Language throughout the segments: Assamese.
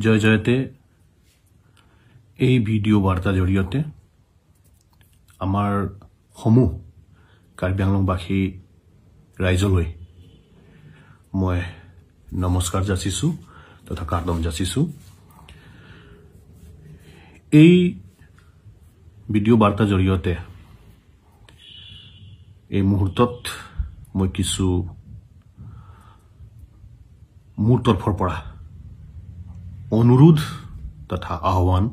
জয় জয়তে এই ভিডিঅ' বাৰ্তাৰ জৰিয়তে আমাৰ সমূহ কাৰ্বি আংলংবাসী ৰাইজলৈ মই নমস্কাৰ যাচিছোঁ তথা কাৰ্দম যাচিছোঁ। এই ভিডিঅ' বাৰ্তাৰ জৰিয়তে এই মুহূৰ্তত মই কিছু মোৰ তৰফৰ পৰা অনুৰোধ তথা আহ্বান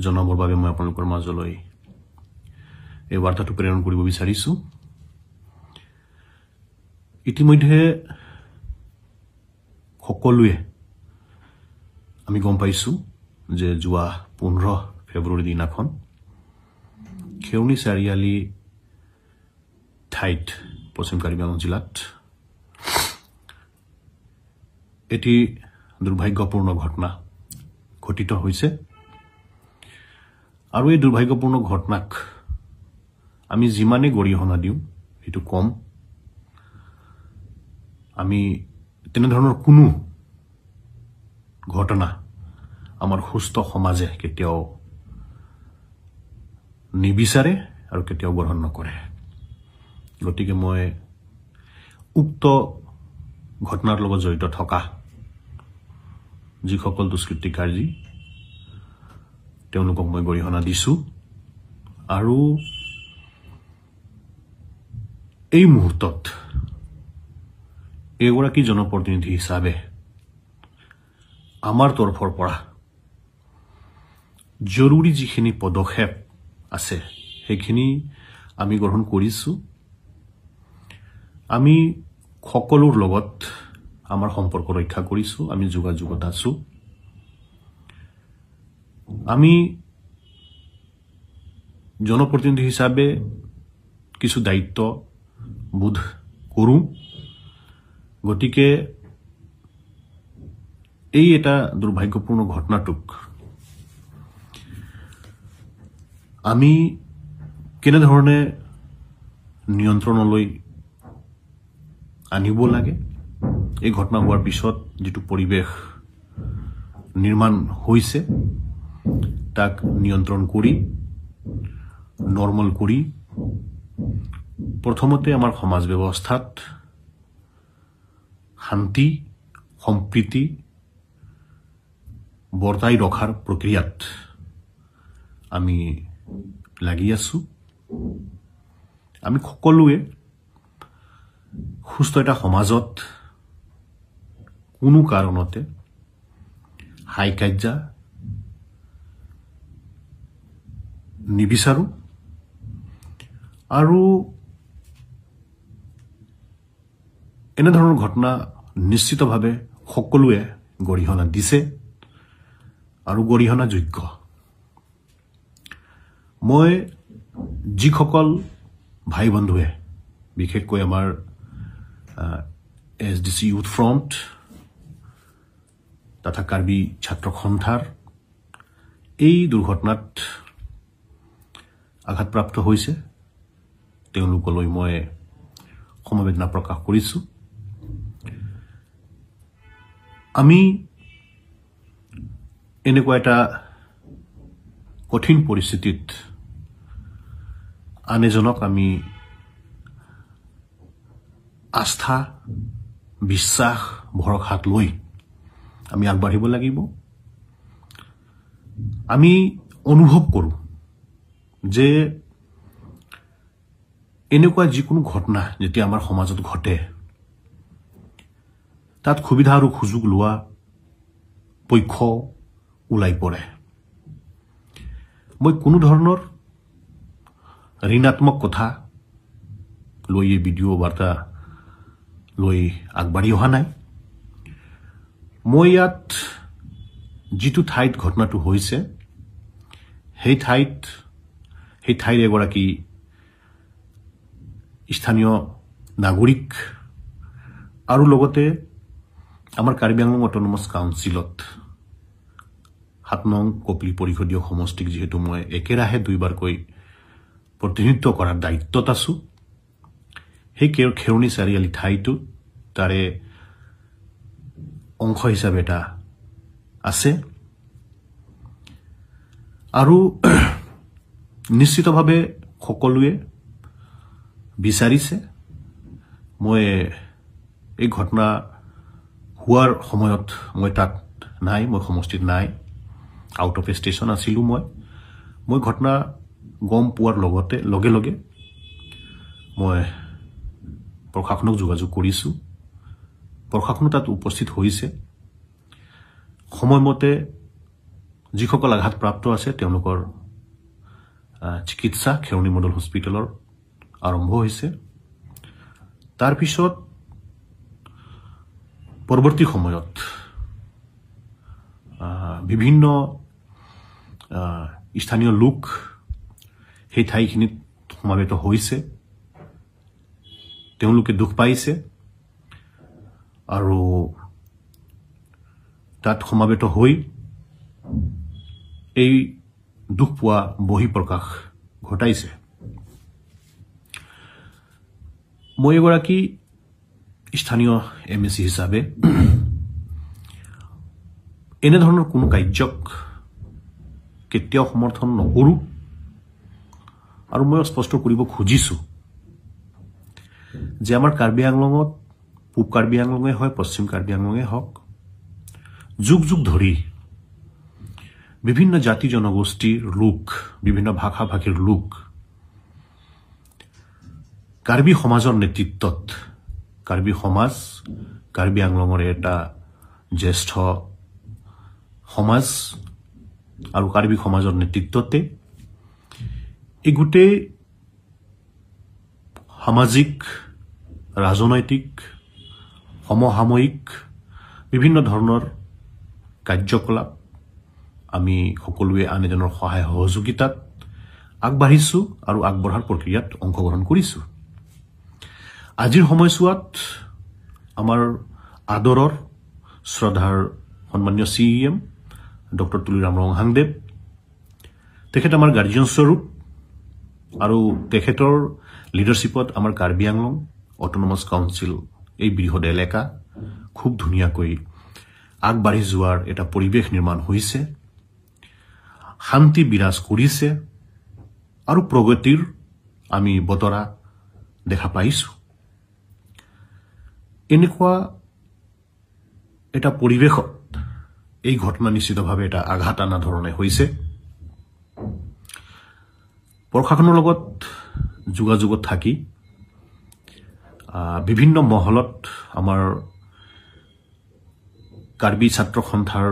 জনাবৰ বাবে মই আপোনালোকৰ মাজলৈ এই বাৰ্তাটো প্ৰেৰণ কৰিব বিচাৰিছোঁ। ইতিমধ্যে সকলোৱে আমি গম পাইছোঁ যে যোৱা 15 ফেব্ৰুৱাৰী দিনাখন খেৰণি চাৰিআলি ঠাইত পশ্চিম কাৰ্বি আংলং জিলাত এটি দুৰ্ভাগ্যপূৰ্ণ ঘটনা ঘটিত হৈছে আৰু এই দুৰ্ভাগ্যপূৰ্ণ ঘটনাক আমি যিমানে গৰিহণা দিওঁ সেইটো কম। আমি তেনেধৰণৰ কোনো ঘটনা আমাৰ সুস্থ সমাজে কেতিয়াও নিবিচাৰে আৰু কেতিয়াও গ্ৰহণ নকৰে। গতিকে মই উক্ত ঘটনাৰ লগত জড়িত থকা যিসকল দুষ্কৃতিকাৰী তেওঁলোকক মই গৰিহণা দিছোঁ আৰু এই মুহূৰ্তত এগৰাকী জনপ্ৰতিনিধি হিচাপে আমাৰ তৰফৰ পৰা জৰুৰী যিখিনি পদক্ষেপ আছে সেইখিনি আমি গ্ৰহণ কৰিছোঁ। আমি সকলোৰ লগত আমাৰ সম্পৰ্ক ৰক্ষা কৰিছোঁ, আমি যোগাযোগত আছোঁ। আমি জনপ্ৰতিনিধি হিচাপে কিছু দায়িত্ব বোধ কৰোঁ। গতিকে এই এটা দুৰ্ভাগ্যপূৰ্ণ ঘটনাটোক আমি কেনেধৰণে নিয়ন্ত্ৰণলৈ আনিব লাগে, এই ঘটনা হোৱাৰ পিছত যিটো পৰিৱেশ নিৰ্মাণ হৈছে তাক নিয়ন্ত্ৰণ কৰি নৰ্মেল কৰি প্ৰথমতে আমাৰ সমাজ ব্যৱস্থাত শান্তি সম্প্ৰীতি বৰ্তাই ৰখাৰ প্ৰক্ৰিয়াত আমি লাগি আছোঁ। আমি সকলোৱে সুস্থ এটা সমাজত কোনো কাৰণতে হাই কাজিয়া নিবিচাৰোঁ আৰু এনেধৰণৰ ঘটনা নিশ্চিতভাৱে সকলোৱে গৰিহণা দিছে আৰু গৰিহণাযোগ্য। মই যিসকল ভাই বন্ধুৱে বিশেষকৈ আমাৰ S D C youth front তথা কাৰ্বি ছাত্ৰ সন্থাৰ এই দুৰ্ঘটনাত আঘাতপ্ৰাপ্ত হৈছে তেওঁলোকলৈ মই সমবেদনা প্ৰকাশ কৰিছোঁ। আমি এনেকুৱা এটা কঠিন পৰিস্থিতিত আন এজনক আমি আস্থা বিশ্বাস ভৰসাত লৈ আমি আগবাঢ়িব লাগিব। আমি অনুভৱ কৰোঁ যে এনেকুৱা যিকোনো ঘটনা যেতিয়া আমাৰ সমাজত ঘটে তাত সুবিধা আৰু সুযোগ লোৱা পক্ষ ওলাই পৰে। মই কোনো ধৰণৰ ঋণাত্মক কথা লৈ এই ভিডিঅ' বাৰ্তা লৈ আগবাঢ়ি অহা নাই। মই ইয়াত যিটো ঠাইত ঘটনাটো হৈছে সেই ঠাইৰ এগৰাকী স্থানীয় নাগৰিক আৰু লগতে আমাৰ কাৰ্বি আংলং অট'নমাছ কাউন্সিলত 7 নং কপিলী পৰিষদীয় সমষ্টিক যিহেতু মই একেৰাহে দুইবাৰকৈ প্ৰতিনিধিত্ব কৰাৰ দায়িত্বত আছোঁ, সেই খেৰণি চাৰিআলি ঠাইটো তাৰে অংশ হিচাপে এটা আছে আৰু নিশ্চিতভাৱে সকলোৱে বিচাৰিছে। মই এই ঘটনা হোৱাৰ সময়ত মই তাত নাই, মই সমষ্টিত নাই, আউট অফ ষ্টেচন আছিলোঁ। মই ঘটনা গম পোৱাৰ লগে লগে মই প্ৰশাসনক যোগাযোগ কৰিছোঁ। প্ৰশাসনো তাত উপস্থিত হৈছে। সময়মতে যিসকল আঘাতপ্ৰাপ্ত আছে তেওঁলোকৰ চিকিৎসা খেৰণি মডেল হস্পিটেলত আৰম্ভ হৈছে। তাৰপিছত পৰৱৰ্তী সময়ত বিভিন্ন স্থানীয় লোক সেই ঠাইখিনিত সমাবেত হৈছে, তেওঁলোকে দুখ পাইছে আৰু তাত সমাবেত হৈ এই দুখ পোৱা বহিঃপ্ৰকাশ ঘটাইছে। মই এগৰাকী স্থানীয় এম এ চি হিচাপে এনেধৰণৰ কোনো কাৰ্যক কেতিয়াও সমৰ্থন নকৰোঁ আৰু মই স্পষ্ট কৰিব খুজিছোঁ যে আমাৰ কাৰ্বি আংলঙত, পূব কাৰ্বি আংলঙে হয়, পশ্চিম কাৰ্বি আংলঙে হওক, যুগ যুগ ধৰি বিভিন্ন জাতি জনগোষ্ঠীৰ লোক, বিভিন্ন ভাষা ভাষীৰ লোক কাৰ্বি সমাজৰ নেতৃত্বত, কাৰ্বি সমাজ কাৰ্বি আংলঙৰ এটা জ্যেষ্ঠ সমাজ আৰু কাৰ্বি সমাজৰ নেতৃত্বতে এই গোটেই সামাজিক, ৰাজনৈতিক, সমসাময়িক বিভিন্ন ধৰণৰ কাৰ্যকলাপ আমি সকলোৱে আন এজনৰ সহায় সহযোগিতাত আগবাঢ়িছোঁ আৰু আগবঢ়াৰ প্ৰক্ৰিয়াত অংশগ্ৰহণ কৰিছোঁ। আজিৰ সময়ছোৱাত আমাৰ আদৰৰ শ্ৰদ্ধাৰ সন্মানীয় C E M doctor Tuliram ৰংহাংদেৱ, তেখেত আমাৰ গাৰ্জিয়ন স্বৰূপ আৰু তেখেতৰ লিডাৰশ্বিপত আমাৰ কাৰ্বি আংলং অট'নমাছ কাউন্সিল এই বৃহৎ এলেকা খুব ধুনীয়াকৈ আগবাঢ়ি যোৱাৰ এটা পৰিৱেশ নিৰ্মাণ হৈছে, শান্তি বিৰাজ কৰিছে আৰু প্ৰগতিৰ আমি বতৰা দেখা পাইছোঁ। এনেকুৱা এটা পৰিৱেশত এই ঘটনা নিশ্চিতভাৱে এটা আঘাত অনা ধৰণে হৈছে। প্ৰশাসনৰ লগত যোগাযোগত থাকি বিভিন্ন মহলত আমাৰ কাৰ্বি ছাত্ৰ সন্থাৰ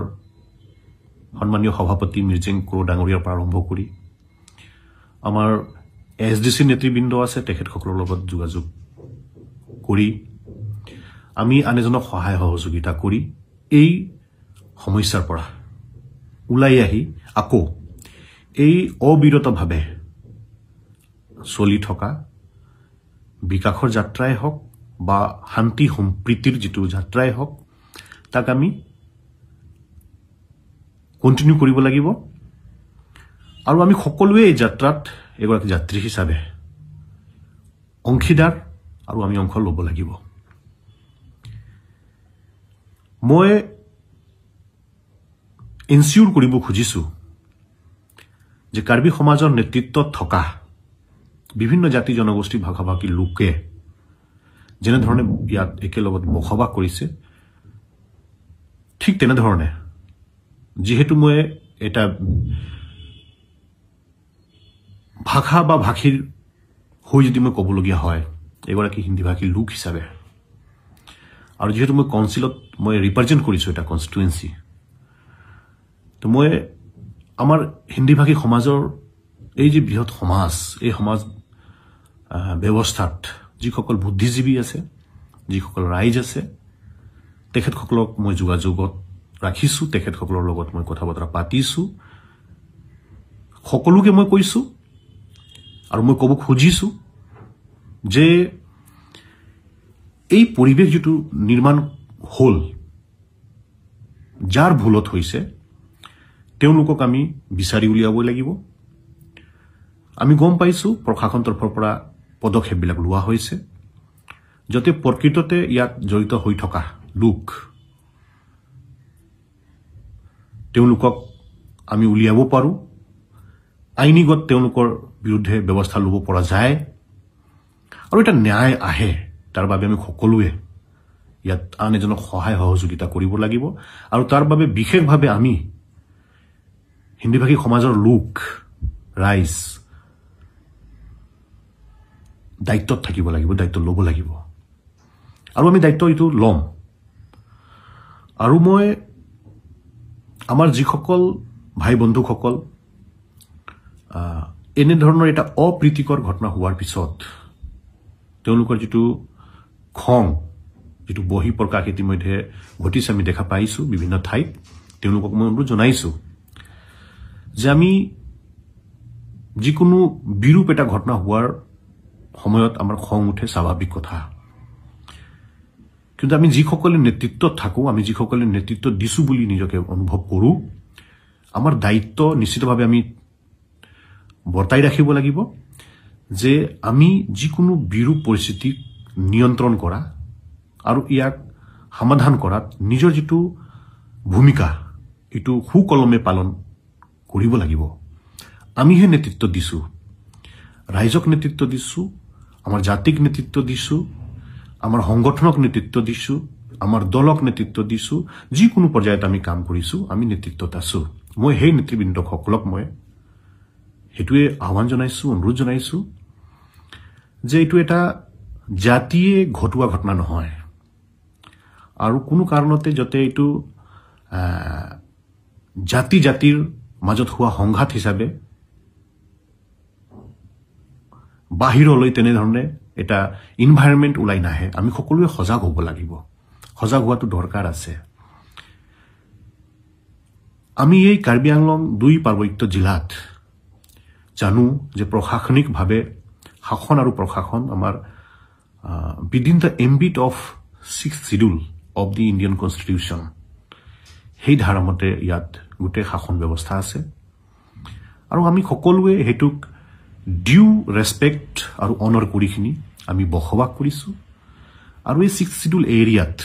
সন্মানীয় সভাপতি মিৰ্জেং ক্ৰ' ডাঙৰীয়াৰ পৰা আৰম্ভ কৰি আমাৰ এছ ডি চি নেতৃবৃন্দ আছে, তেখেতসকলৰ লগত যোগাযোগ কৰি আমি আন এজনক সহায় সহযোগিতা কৰি এই সমস্যাৰ পৰা ওলাই আহি আকৌ এই অবিৰতভাৱে চলি থকা বিকাশৰ যাত্ৰাই হওক বা শান্তি সম্প্ৰীতিৰ যিটো যাত্ৰাই হওক, তাক আমি কণ্টিনিউ কৰিব লাগিব আৰু আমি সকলোৱে এই যাত্ৰাত এগৰাকী যাত্ৰী হিচাপে অংশীদাৰ আৰু আমি অংশ ল'ব লাগিব। মই এনচিয়ৰ কৰিব খুজিছোঁ যে কাৰ্বি সমাজৰ নেতৃত্বত থকা বিভিন্ন জাতি জনগোষ্ঠী ভাষা ভাষী লোকে যেনেধৰণে ইয়াত একেলগত বসবাস কৰিছে, ঠিক তেনেধৰণে যিহেতু মই এটা ভাষা বা ভাষীৰ হৈ যদি মই ক'বলগীয়া হয় এগৰাকী হিন্দীভাষী লোক হিচাপে, আৰু যিহেতু মই কাউন্সিলত মই ৰিপ্ৰেজেণ্ট কৰিছোঁ এটা কনষ্টিটুৱেঞ্চি, তো মই আমাৰ হিন্দীভাষী সমাজৰ এই যি বৃহৎ সমাজ, এই সমাজ ব্যৱস্থাত যিসকল বুদ্ধিজীৱী আছে, যিসকল ৰাইজ আছে, তেখেতসকলক মই যোগাযোগত ৰাখিছোঁ, তেখেতসকলৰ লগত মই কথা বতৰা পাতিছোঁ, সকলোকে মই কৈছোঁ আৰু মই ক'ব খুজিছোঁ যে এই পৰিৱেশ যিটো নিৰ্মাণ হ'ল, যাৰ ভুলত হৈছে তেওঁলোকক আমি বিচাৰি উলিয়াবই লাগিব। আমি গম পাইছোঁ প্ৰশাসন তৰফৰ পৰা পদক্ষেপবিলাক লোৱা হৈছে, যাতে প্ৰকৃততে ইয়াত জড়িত হৈ থকা লোক তেওঁলোকক আমি উলিয়াব পাৰোঁ, আইনীগত তেওঁলোকৰ বিৰুদ্ধে ব্যৱস্থা ল'ব পৰা যায় আৰু এটা ন্যায় আহে, তাৰ বাবে আমি সকলোৱে ইয়াত আন এজনক সহায় সহযোগিতা কৰিব লাগিব। আৰু তাৰ বাবে বিশেষভাৱে আমি হিন্দীভাষী সমাজৰ লোক ৰাইজ দায়িত্বত থাকিব লাগিব, দায়িত্ব ল'ব লাগিব আৰু আমি দায়িত্ব এইটো ল'ম। আৰু মই আমাৰ যিসকল ভাই বন্ধুসকল এনেধৰণৰ এটা অপ্ৰীতিকৰ ঘটনা হোৱাৰ পিছত তেওঁলোকৰ যিটো খং, যিটো বহিঃপ্ৰকাশ ইতিমধ্যে ঘটিছে, আমি দেখা পাইছোঁ বিভিন্ন ঠাইত, তেওঁলোকক মই অনুৰোধ জনাইছোঁ যে আমি যিকোনো বিৰূপ এটা ঘটনা হোৱাৰ সময়ত আমাৰ খং উঠে, স্বাভাৱিক কথা। কিন্তু আমি যিসকলে নেতৃত্বত থাকোঁ, আমি যিসকলে নেতৃত্ব দিছোঁ বুলি নিজকে অনুভৱ কৰোঁ, আমাৰ দায়িত্ব নিশ্চিতভাৱে আমি বৰ্তাই ৰাখিব লাগিব যে আমি যিকোনো বিৰূপ পৰিস্থিতিক নিয়ন্ত্ৰণ কৰা আৰু ইয়াক সমাধান কৰাত নিজৰ যিটো ভূমিকা এইটো সুকলমে পালন কৰিব লাগিব। আমিহে নেতৃত্ব দিছোঁ, ৰাইজক নেতৃত্ব দিছোঁ, আমাৰ জাতিক নেতৃত্ব দিছোঁ, আমাৰ সংগঠনক নেতৃত্ব দিছোঁ, আমাৰ দলক নেতৃত্ব দিছোঁ, যিকোনো পৰ্যায়ত আমি কাম কৰিছোঁ, আমি নেতৃত্বত আছোঁ। মই সেই নেতৃবৃন্দসকলক মই সেইটোৱে আহ্বান জনাইছোঁ, অনুৰোধ জনাইছোঁ যে এইটো এটা জাতিয়ে ঘটোৱা ঘটনা নহয় আৰু কোনো কাৰণতে যাতে এইটো জাতি জাতিৰ মাজত হোৱা সংঘাত হিচাপে বাহিৰলৈ তেনেধৰণে এটা ইনভাইৰনমেণ্ট ওলাই নাহে। আমি সকলোৱে সজাগ হ'ব লাগিব, সজাগ হোৱাটো দৰকাৰ আছে। আমি এই কাৰ্বি আংলং দুই পাৰ্বত্য জিলাত জানো যে প্ৰশাসনিকভাৱে শাসন আৰু প্ৰশাসন আমাৰ within the ambit of 6th schedule of the Indian constitution, সেই ধাৰামতে ইয়াত গোটেই শাসন ব্যৱস্থা আছে আৰু আমি সকলোৱে সেইটোক ডিউ ৰেচপেক্ট আৰু অনাৰ কৰিখিনি আমি বসবাস কৰিছোঁ। আৰু এই 6th schedule এৰিয়াত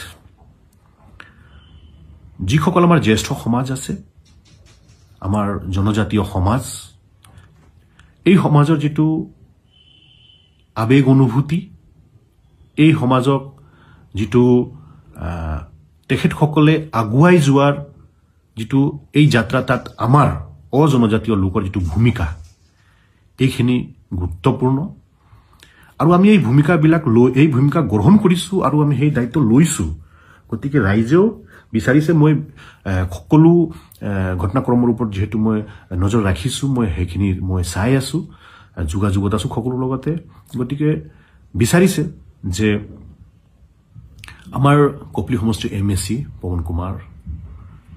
যিসকল আমাৰ জ্যেষ্ঠ সমাজ আছে, আমাৰ জনজাতীয় সমাজ, এই সমাজৰ যিটো আৱেগ অনুভূতি, এই সমাজক যিটো তেখেতসকলে আগুৱাই যোৱাৰ যিটো এই যাত্ৰা, তাত আমাৰ অজনজাতীয় লোকৰ যিটো ভূমিকা, এইখিনি গুৰুত্বপূৰ্ণ। আৰু আমি এই ভূমিকাবিলাক লৈ, এই ভূমিকা গ্ৰহণ কৰিছোঁ আৰু আমি সেই দায়িত্ব লৈছোঁ। গতিকে ৰাইজেও বিচাৰিছে, মই সকলো ঘটনাক্ৰমৰ ওপৰত যিহেতু মই নজৰ ৰাখিছোঁ, মই সেইখিনি মই চাই আছোঁ, যোগাযোগত আছোঁ সকলোৰ লগতে। গতিকে বিচাৰিছে যে আমাৰ কপিলী সমষ্টিৰ MAC Pawan Kumar,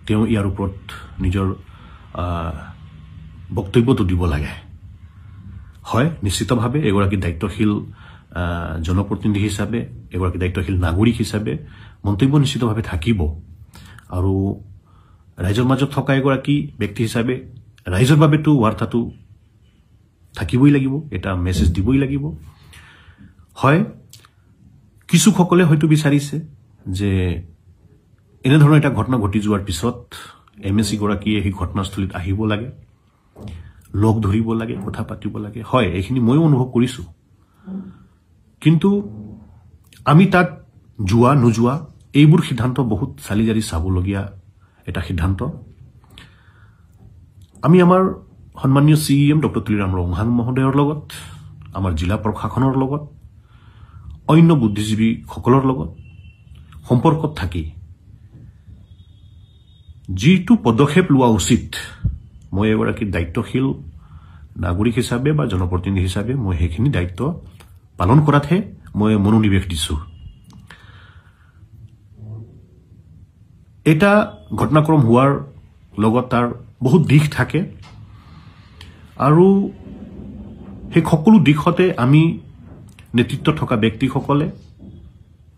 তেওঁ ইয়াৰ ওপৰত নিজৰ বক্তব্যটো দিব লাগে। হয়, নিশ্চিতভাৱে এগৰাকী দায়িত্বশীল জনপ্ৰতিনিধি হিচাপে, এগৰাকী দায়িত্বশীল নাগৰিক হিচাপে মন্তব্য নিশ্চিতভাৱে থাকিব আৰু ৰাইজৰ মাজত থকা এগৰাকী ব্যক্তি হিচাপে ৰাইজৰ বাবেতো বাৰ্তাটো থাকিবই লাগিব, এটা মেছেজ দিবই লাগিব। হয়, কিছুসকলে হয়তো বিচাৰিছে যে এনেধৰণৰ এটা ঘটনা ঘটি যোৱাৰ পিছত MAC গৰাকীয়ে সেই ঘটনাস্থলীত আহিব লাগে, লগ ধৰিব লাগে, কথা পাতিব লাগে। হয়, এইখিনি ময়ো অনুভৱ কৰিছোঁ। কিন্তু আমি তাত যোৱা নোযোৱা এইবোৰ সিদ্ধান্ত বহুত চালি জাৰি চাবলগীয়া এটা সিদ্ধান্ত। আমি আমাৰ সন্মানীয় CEM doctor Tuliram Ronghang মহোদয়ৰ লগত, আমাৰ জিলা প্ৰশাসনৰ লগত, অন্য বুদ্ধিজীৱীসকলৰ লগত সম্পৰ্কত থাকি যিটো পদক্ষেপ লোৱা উচিত, মই এগৰাকী দায়িত্বশীল নাগৰিক হিচাপে বা জনপ্ৰতিনিধি হিচাপে মই সেইখিনি দায়িত্ব পালন কৰাতহে মই মনোনিৱেশ দিছোঁ। এটা ঘটনাক্ৰম হোৱাৰ লগত তাৰ বহুত দিশ থাকে আৰু সেই সকলো দিশতে আমি নেতৃত্বত থকা ব্যক্তিসকলে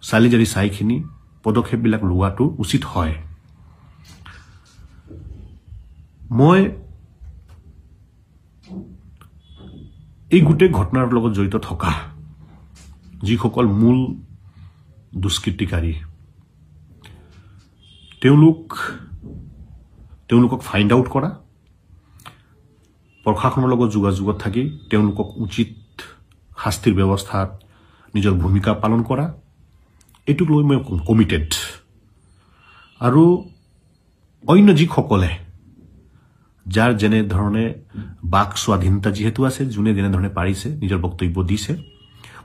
চালি জাৰি চাইখিনি পদক্ষেপবিলাক লোৱাটো উচিত হয়। মই এই গোটেই ঘটনাৰ লগত জড়িত থকা যিসকল মূল দুষ্কৃতিকাৰী, তেওঁলোকক ফাইণ্ড আউট কৰা, প্ৰশাসনৰ লগত যোগাযোগত থাকি তেওঁলোকক উচিত শাস্তিৰ ব্যৱস্থাত নিজৰ ভূমিকা পালন কৰা, এইটোক লৈ মই কমিটেড। আৰু অন্য যিসকলে যাৰ যেনেধৰণে বাক স্বাধীনতা যিহেতু আছে, যোনে যেনেধৰণে পাৰিছে নিজৰ বক্তব্য দিছে,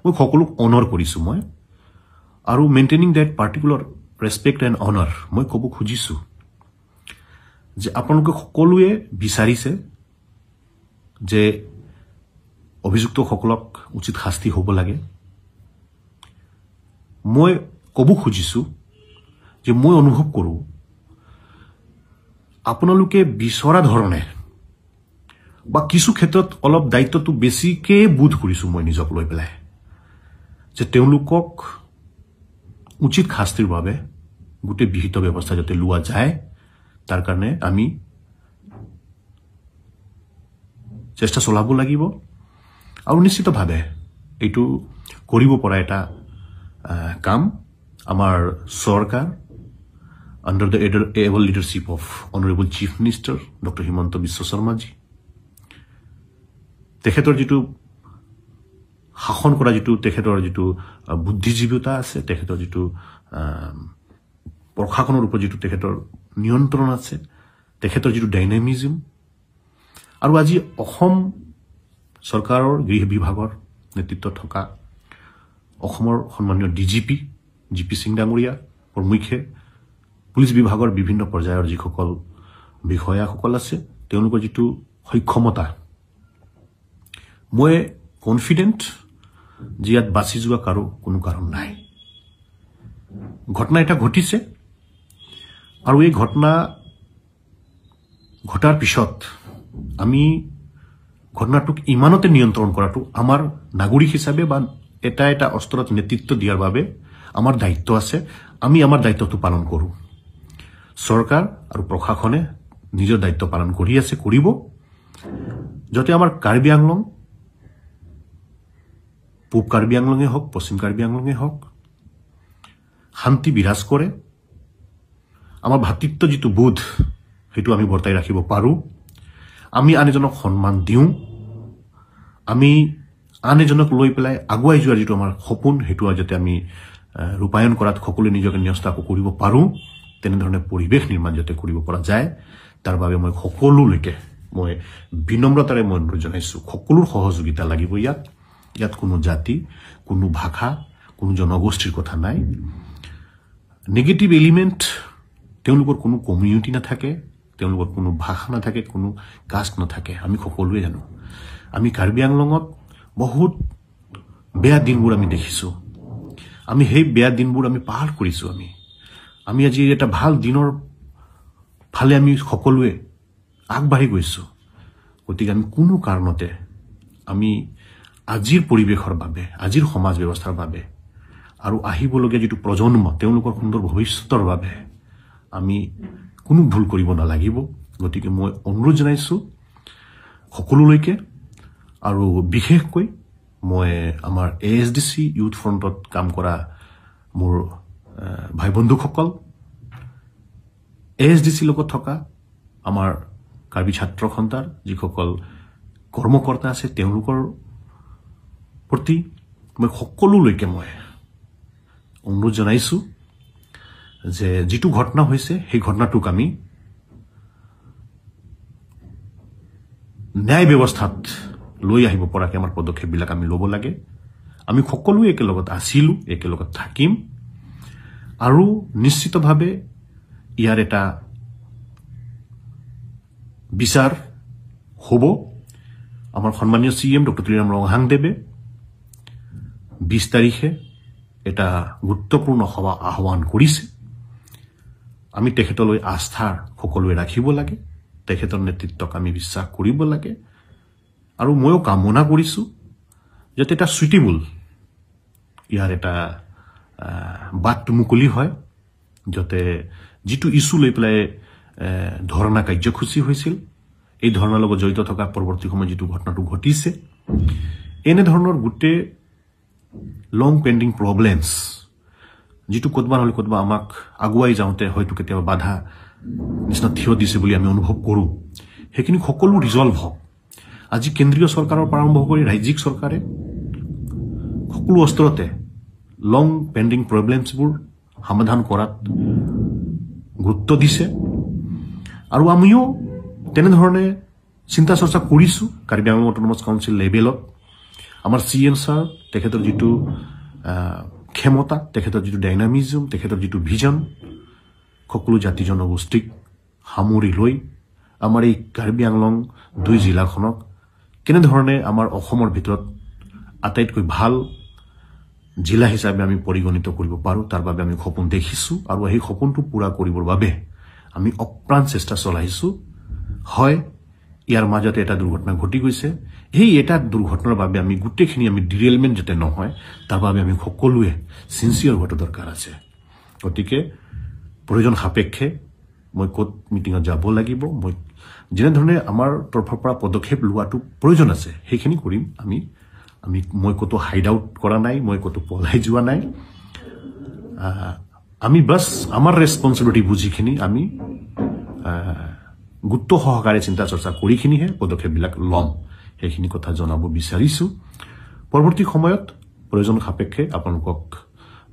মই সকলোক অনাৰ কৰিছোঁ মই। আৰু maintaining that particular respect and honour, মই ক'ব খুজিছোঁ যে আপোনালোকে সকলোৱে বিচাৰিছে যে অভিযুক্তসকলক উচিত শাস্তি হ'ব লাগে। মই ক'ব খুজিছোঁ যে মই অনুভৱ কৰোঁ আপোনালোকে বিচৰা ধৰণে বা কিছু ক্ষেত্ৰত অলপ দায়িত্বটো বেছিকৈ বোধ কৰিছোঁ মই নিজক লৈ পেলাই, যে তেওঁলোকক উচিত শাস্তিৰ বাবে গোটেই বিহিত ব্যৱস্থা যাতে লোৱা যায় তাৰ কাৰণে আমি চেষ্টা চলাব লাগিব। আৰু নিশ্চিতভাৱে এইটো কৰিব পৰা এটা কাম আমাৰ চৰকাৰ under the able leadership of Honorable Chief Minister Dr. Himanta Biswa Sarma ji, তেখেতৰ যিটো শাসন কৰা যিটো তেখেতৰ যিটো বুদ্ধিজীৱিতা আছে, তেখেতৰ যিটো প্ৰশাসনৰ ওপৰত যিটো তেখেতৰ নিয়ন্ত্ৰণ আছে, তেখেতৰ যিটো ডাইনামিজম, আৰু আজি অসম চৰকাৰৰ গৃহ বিভাগৰ নেতৃত্বত থকা অসমৰ সন্মানীয় D G P G P Singh ডাঙৰীয়া প্ৰমুখ্যে পুলিচ বিভাগৰ বিভিন্ন পৰ্যায়ৰ যিসকল বিষয়াসকল আছে তেওঁলোকৰ যিটো সক্ষমতা, মই কনফিডেণ্ট যে ইয়াত বাচি যোৱা কাৰো কোনো কাৰণ নাই। ঘটনা এটা ঘটিছে আৰু এই ঘটনা ঘটাৰ পিছত আমি ঘটনাটোক ইমানতে নিয়ন্ত্ৰণ কৰাটো আমাৰ নাগৰিক হিচাপে বা এটা এটা অস্ত্ৰত নেতৃত্ব দিয়াৰ বাবে আমাৰ দায়িত্ব আছে। আমি আমাৰ দায়িত্বটো পালন কৰোঁ। চৰকাৰ আৰু প্ৰশাসনে নিজৰ দায়িত্ব পালন কৰি আছে, কৰিব, যাতে আমাৰ কাৰ্বি আংলং, পূব কাৰ্বি আংলঙে হওক, পশ্চিম কাৰ্বি আংলঙে হওক, শান্তি বিৰাজ কৰে। আমাৰ ভাতৃত্ব যিটো বোধ সেইটো আমি বৰ্তাই ৰাখিব পাৰোঁ। আমি আন এজনক সন্মান দিওঁ, আমি আন এজনক লৈ পেলাই আগুৱাই যোৱাৰ যিটো আমাৰ সপোন সেইটো যাতে আমি ৰূপায়ণ কৰাত সকলোৱে নিজকে ন্যস্ত আকৌ কৰিব পাৰোঁ, তেনেধৰণে পৰিৱেশ নিৰ্মাণ যাতে কৰিব পৰা যায় তাৰ বাবে মই সকলোলৈকে মই বিনম্ৰতাৰে মই অনুৰোধ জনাইছোঁ। সকলোৰ সহযোগিতা লাগিব ইয়াত। ইয়াত কোনো জাতি, কোনো ভাষা, কোনো জনগোষ্ঠীৰ কথা নাই। নেগেটিভ এলিমেণ্ট তেওঁলোকৰ কোনো কমিউনিটি নাথাকে, তেওঁলোকৰ কোনো ভাষা নাথাকে, কোনো কাষ্ট নাথাকে। আমি সকলোৱে জানো আমি কাৰ্বি আংলঙত বহুত বেয়া দিনবোৰ আমি দেখিছোঁ, আমি সেই বেয়া দিনবোৰ আমি পাৰ কৰিছোঁ। আমি আজি এটা ভাল দিনৰ ফালে আমি সকলোৱে আগবাঢ়ি গৈছোঁ। গতিকে আমি কোনো কাৰণতে আমি আজিৰ পৰিৱেশৰ বাবে, আজিৰ সমাজ ব্যৱস্থাৰ বাবে আৰু আহিবলগীয়া যিটো প্ৰজন্ম তেওঁলোকৰ সুন্দৰ ভৱিষ্যতৰ বাবে আমি কোনো ভুল কৰিব নালাগিব। গতিকে মই অনুৰোধ জনাইছোঁ সকলোলৈকে আৰু বিশেষকৈ মই আমাৰ A S D C youth ফ্ৰণ্টত কাম কৰা মোৰ ভাই বন্ধুসকল, এ এছ ডি চিৰ লগত থকা আমাৰ কাৰ্বি ছাত্ৰ সন্থাৰ যিসকল কৰ্মকৰ্তা আছে তেওঁলোকৰ প্ৰতি মই সকলোলৈকে মই অনুৰোধ জনাইছোঁ যে যিটো ঘটনা হৈছে সেই ঘটনাটোক আমি ন্যায় ব্যৱস্থাত লৈ আহিব পৰাকৈ আমাৰ পদক্ষেপবিলাক আমি ল'ব লাগে। আমি সকলোৱে একেলগত আছিলোঁ, একেলগত থাকিম আৰু নিশ্চিতভাৱে ইয়াৰ এটা বিচাৰ হ'ব। আমাৰ সন্মানীয় চি এম ডক্টৰ তুলিৰাম ৰংহাংদেৱে 20 তাৰিখে এটা গুৰুত্বপূৰ্ণ সভা আহ্বান কৰিছে। আমি তেখেতলৈ আস্থা সকলোৱে ৰাখিব লাগে, তেখেতৰ নেতৃত্বক আমি বিশ্বাস কৰিব লাগে আৰু ময়ো কামনা কৰিছোঁ যাতে এটা চুইটেবল ইয়াৰ এটা বাটটো মুকলি হয়, যাতে যিটো ইছ্যু লৈ পেলাই ধৰ্ণা কাৰ্যসূচী হৈছিল, এই ধৰ্ণাৰ লগত জড়িত থকা পৰৱৰ্তী সময়ত যিটো ঘটনাটো ঘটিছে, এনেধৰণৰ গোটেই লং পেণ্ডিং প্ৰব্লেমছ যিটো ক'তবা নহ'লে ক'তবা আমাক আগুৱাই যাওঁতে হয়তো কেতিয়াবা বাধা নিচিনা থিয় দিছে বুলি আমি অনুভৱ কৰোঁ, সেইখিনি সকলো ৰিজল্ভ হওক। আজি কেন্দ্ৰীয় চৰকাৰৰ পৰা আৰম্ভ কৰি ৰাজ্যিক চৰকাৰে সকলো অস্ত্ৰতে লং পেণ্ডিং প্ৰব্লেমছবোৰ সমাধান কৰাত গুৰুত্ব দিছে আৰু আমিও তেনেধৰণে চিন্তা চৰ্চা কৰিছোঁ। কাৰ্বি আংলং অট'নমাছ কাউন্সিল লেভেলত আমাৰ চি এম ছাৰ, তেখেতৰ যিটো ক্ষমতা, তেখেতৰ যিটো ডাইনামিজম, তেখেতৰ যিটো ভিজন, সকলো জাতি জনগোষ্ঠীক সামৰি লৈ আমাৰ এই কাৰ্বি আংলং দুই জিলাখনক কেনেধৰণে আমাৰ অসমৰ ভিতৰত আটাইতকৈ ভাল জিলা হিচাপে আমি পৰিগণিত কৰিব পাৰোঁ, তাৰ বাবে আমি সপোন দেখিছোঁ আৰু সেই সপোনটো পূৰা কৰিবৰ বাবে আমি অপ্ৰাণ চেষ্টা চলাইছোঁ। হয়, ইয়াৰ মাজতে এটা দুৰ্ঘটনা ঘটি গৈছে। সেই এটা দুৰ্ঘটনাৰ বাবে আমি গোটেইখিনি আমি ডিৰেলমেণ্ট যাতে নহয়, তাৰ বাবে আমি সকলোৱে চিনচিয়াৰ হোৱাটো দৰকাৰ আছে। গতিকে প্ৰয়োজন সাপেক্ষে মই ক'ত মিটিঙত যাব লাগিব, মই যেনেধৰণে আমাৰ তৰফৰ পৰা পদক্ষেপ লোৱাটো প্ৰয়োজন আছে সেইখিনি কৰিম। আমি আমি মই ক'তো হাইড আউট কৰা নাই, মই ক'তো পলাই যোৱা নাই। আমি বাছ আমাৰ ৰেচপনচিবিলিটি বুজিখিনি আমি গুৰুত্ব সহকাৰে চিন্তা চৰ্চা কৰিখিনিহে পদক্ষেপবিলাক ল'ম, সেইখিনি কথা জনাব বিচাৰিছোঁ। পৰৱৰ্তী সময়ত প্ৰয়োজন সাপেক্ষে আপোনালোকক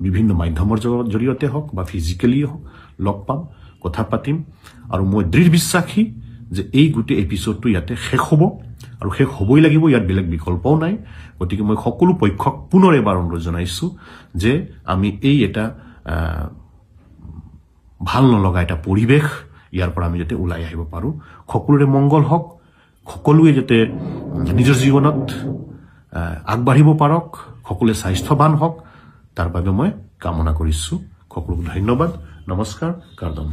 বিভিন্ন মাধ্যমৰ জৰিয়তে হওক বা ফিজিকেলিয়ে হওক লগ পাম, কথা পাতিম। আৰু মই দৃঢ় বিশ্বাসী যে এই গোটেই এপিছ'ডটো ইয়াতে শেষ হ'ব আৰু শেষ হ'বই লাগিব, ইয়াত বেলেগ বিকল্পও নাই। গতিকে মই সকলো পক্ষক পুনৰ এবাৰ অনুৰোধ জনাইছোঁ যে আমি এই এটা ভাল নলগা এটা পৰিৱেশ ইয়াৰ পৰা আমি যাতে ওলাই আহিব পাৰোঁ। সকলোৰে মংগল হওক, সকলোৱে যাতে নিজৰ জীৱনত আগবাঢ়িব পাৰক, সকলোৱে স্বাস্থ্যৱান হওক, তাৰ বাবে মই কামনা কৰিছোঁ। সকলোকে ধন্যবাদ, নমস্কাৰ, কাৰ্দম।